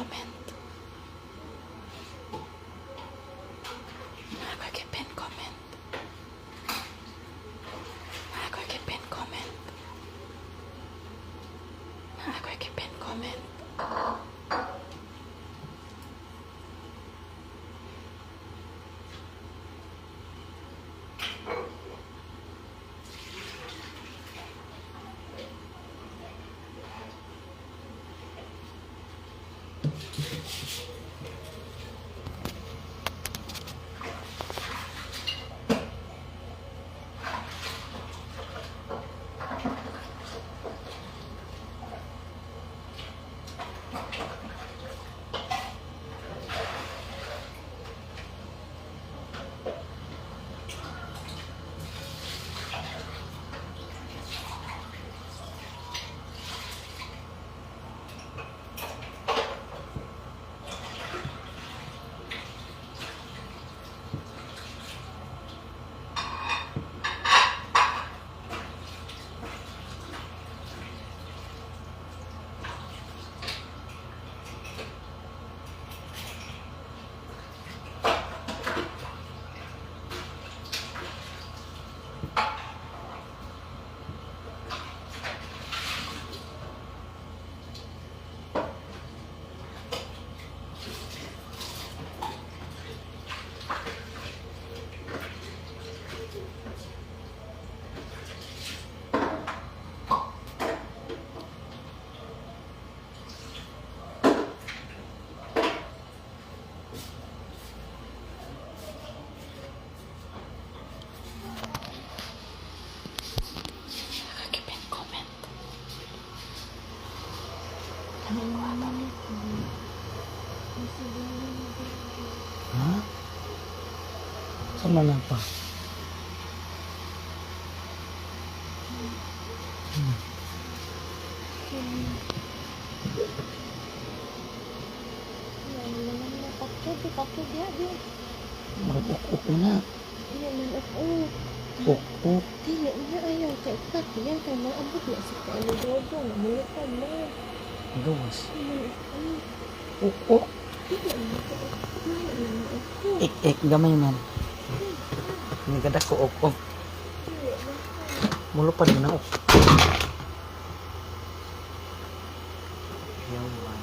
Comment. Naa ko'y pin comment. Naa ko'y pin comment. Naa ko'y pin comment. Naa ko'y pin comment. Daming kuha. Ha? Saan man pa? Pakyo, diya, diya. Mag-uk-uk na. Dili man uk-uk. Uk-uk. Dili na ayaw. Kay kat, diya kay maabot na sa kaano dodo. Namulutan mo. Gawas. Dili man uk-uk. Uk-uk. Dili man uk-uk. Dili man uk-uk. Ik-ik gamay man. Hindi ka dako uk-uk. Dili man. Mulupad mo na uk. Yawan.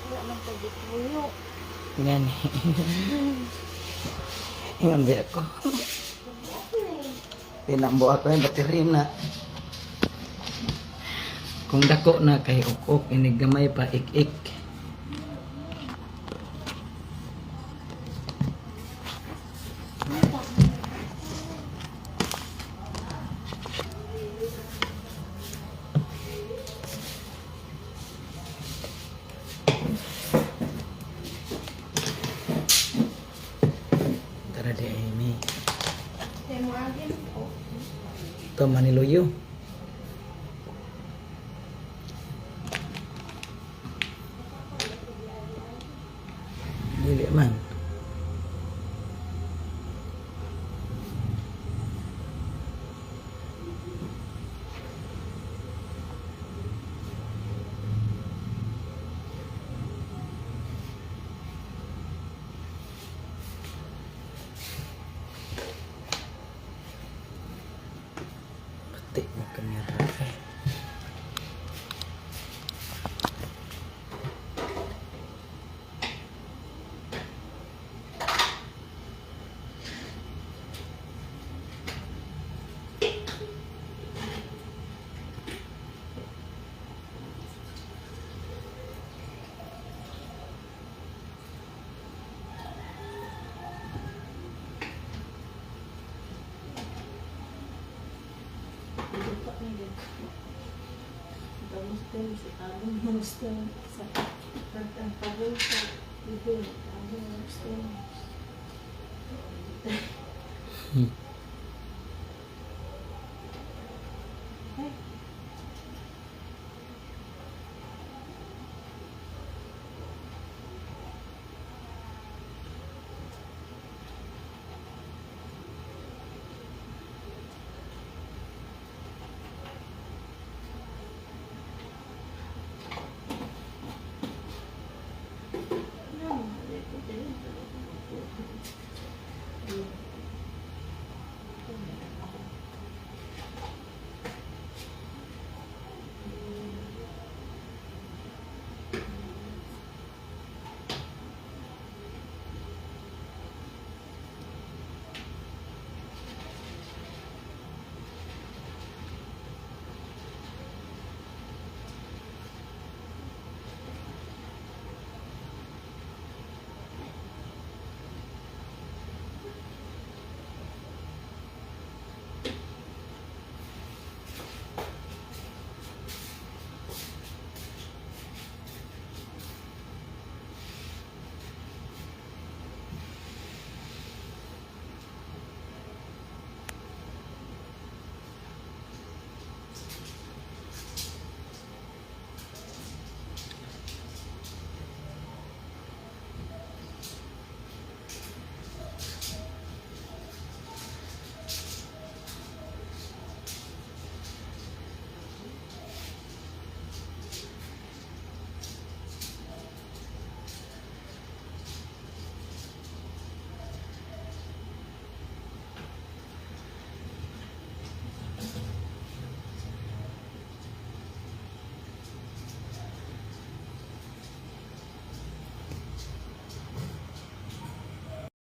Wala man pagituyo. Ngani. Ingon ba ako? Tinambo ako yung battery na. Kung dako na kay uk-uk, inig gamay pa ik-ik. Tara di Amy. Kay mo agin po. Ito maniluyo. Dili man. Pati mo kamera eh. Sa pagpagol sa ibig, ang gusto.